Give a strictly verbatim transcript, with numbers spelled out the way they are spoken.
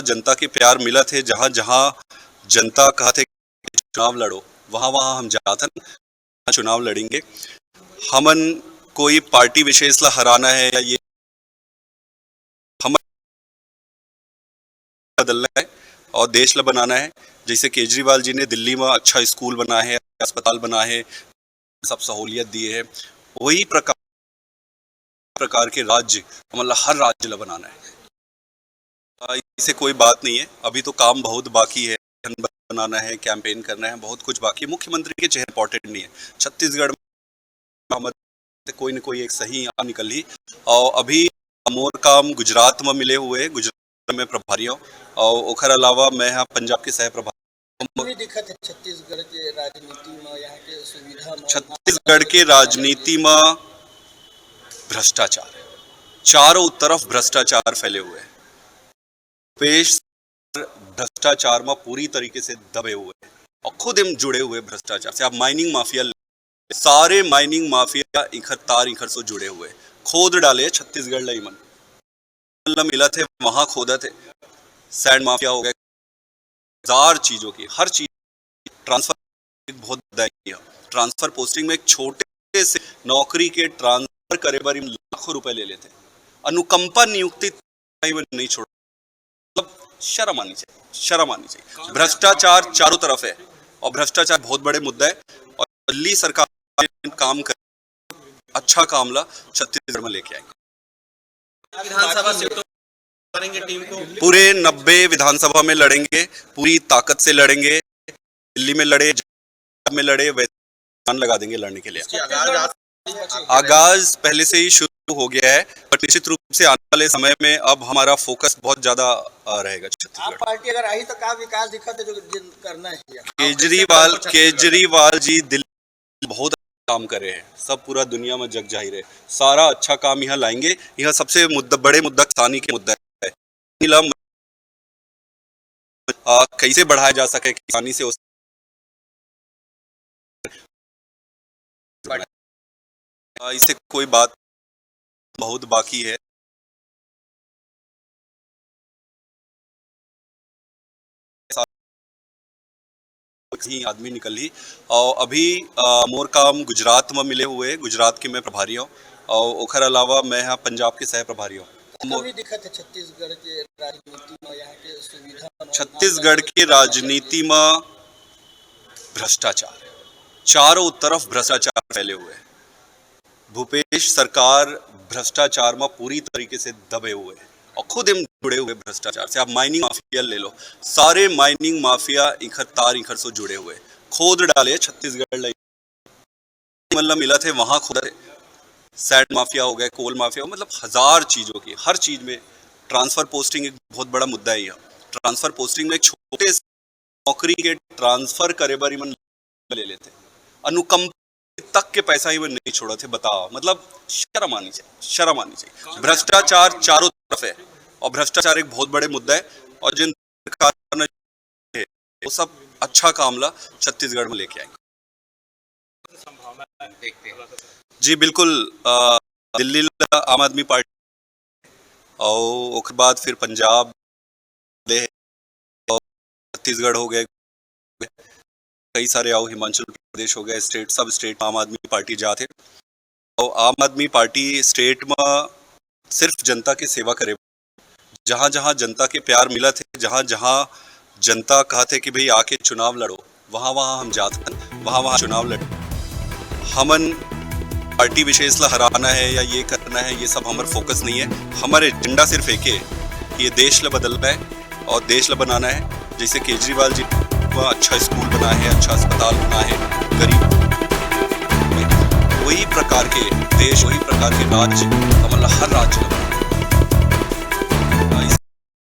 जनता के प्यार मिलत हे, जहाँ जहाँ जनता कहत हे चुनाव लड़ो, वहाँ वहाँ हम जाथन, चुनाव लड़ेंगे। हमन कोई पार्टी विशेष ला हराना है या ये, हमन बदलना है और देश ला बनाना है। जैसे केजरीवाल जी ने दिल्ली में अच्छा स्कूल बना है, अस्पताल बना है, सब सहूलियत दिए है, वही प्रकार प्रकार के राज्य हमन ला हर राज्य ला बनाना है। इसे कोई बात नहीं है, अभी तो काम बहुत बाकी है, बनाना है, कैंपेन करना है, बहुत कुछ बाकी है। मुख्यमंत्री के चेहरे इंपॉर्टेंट नहीं है। छत्तीसगढ़ में हमर से कोई न कोई एक सही आ निकलही। और अभी मोर काम गुजरात में मिले हुए, गुजरात में प्रभारी हूँ, और ओखर अलावा मैं यहाँ पंजाब के सह प्रभारी। भी दिखत है छत्तीसगढ़ के राजनीति में, यहाँ के सुविधा में, छत्तीसगढ़ के राजनीति में भ्रष्टाचार, चारों तरफ भ्रष्टाचार फैले हुए हैं। भूपेश भ्रष्टाचार में पूरी तरीके से दबे हुए हैं और खुद हम जुड़े हुए भ्रष्टाचार से। आप माइनिंग माफिया, सारे माइनिंग माफिया इखर तार इखर से जुड़े हुए हैं। खोद डाले छत्तीसगढ़ ला इमन, ला मिलत है, वहां खोदत है। सैंड माफिया हो गए, हजार चीजों की, हर चीज ट्रांसफर एक बहुत मुद्दा है। ट्रांसफर पोस्टिंग में एक छोटे से नौकरी के ट्रांसफर करे बर लाखों रुपए ले लेते हैं। अनुकंपा नियुक्ति नहीं छोड़, मतलब शर्म आनी चाहिए, शर्म आनी चाहिए। भ्रष्टाचार चारों तरफ है और भ्रष्टाचार बहुत बड़े मुद्दा है और दिल्ली सरकार काम कर, अच्छा काम ला छत्तीसगढ़ में लेके आएंगे। विधानसभा सीटों करेंगे टीम को। पूरे नब्बे विधानसभा में लड़ेंगे, पूरी ताकत से लड़ेंगे। दिल्ली में लड़े, में लड़े, वैसे जान लगा देंगे लड़ने के लिए। आगाज पहले से ही शुरू हो गया है, पर निश्चित रूप से आने वाले समय में अब हमारा फोकस बहुत ज्यादा रहेगा छत्तीसगढ़। आप पार्टी अगर आई तो का विकास दिखत है जो करना है? केजरीवाल केजरीवाल जी दिल्ली बहुत काम करे हैं, सब पूरा दुनिया में जग जाहिर है। सारा अच्छा काम यहाँ लाएंगे। यहाँ सबसे मुद्दा, बड़े मुद्दा किसानी के मुद्दा है। नीलम, आ, कैसे बढ़ाया जा सके किसानी से उस, आ, इससे कोई बात बहुत बाकी है। ही आदमी निकलही। और अभी, आ, मोर काम गुजरात में मिले हुए, गुजरात के मैं प्रभारी हूँ। और ओखर अलावा मैं यहाँ पंजाब के सह प्रभारी हूँ। कमी दिखत है छत्तीसगढ़ के राजनीति में, यहाँ के सुविधा में, छत्तीसगढ़ के राजनीति में भ्रष्टाचार, चारों तरफ भ्रष्टाचार फैले हुए हैं। भूपेश सरकार भ्रष्टाचार में पूरी तरीके से दबे हुए हैं और खुद हम जुड़े हुए भ्रष्टाचार से। आप माइनिंग माफिया ले लो, सारे माइनिंग माफिया इखर तार इखर से जुड़े हुए हैं। खोद डाले छत्तीसगढ़ ला, मतलब मिलत है वहां खोदत है। सैंड माफिया हो गए, कोल माफिया हो, मतलब हजार चीजों की, हर चीज में ट्रांसफर पोस्टिंग एक बहुत बड़ा मुद्दा है। यहाँ ट्रांसफर पोस्टिंग में एक छोटे से नौकरी के ट्रांसफर करे बर इमन ले लेते, अनुकंप तक के पैसा इमन नहीं छोड़त है। बताओ, मतलब शर्म आनी चाहिए, शर्म आनी चाहिए। भ्रष्टाचार चारों तरफ है और भ्रष्टाचार एक बहुत बड़े मुद्दा है और जिन सरकार ने वो सब अच्छा काम ला छत्तीसगढ़ में लेके आएंगे। जी बिल्कुल, अ, दिल्ली ला आम आदमी पार्टी और ओकर बाद फिर पंजाब ले और छत्तीसगढ़ हो गए, कई सारे आओ, हिमाचल प्रदेश हो गए, स्टेट, सब स्टेट में आम आदमी पार्टी जात है। और आम आदमी पार्टी स्टेट में सिर्फ जनता के सेवा करे, जहाँ जहाँ जनता के प्यार मिलत है, जहाँ जहाँ जनता कहत है कि भाई आके चुनाव लड़ो, वहाँ वहाँ हम जात हन, वहाँ वहाँ चुनाव लड़। हमन पार्टी विशेष ला हराना है या ये करना है, ये सब हमारा फोकस नहीं है। हमारे एजेंडा सिर्फ एक है कि ये देश ला बदलना है और देश ला बनाना है। जैसे केजरीवाल जी वहाँ अच्छा स्कूल बना है, अच्छा अस्पताल बना है, गरीब, वही प्रकार के देश, वही प्रकार के राज्य, हमन ला हर राज्य ला बनाना है।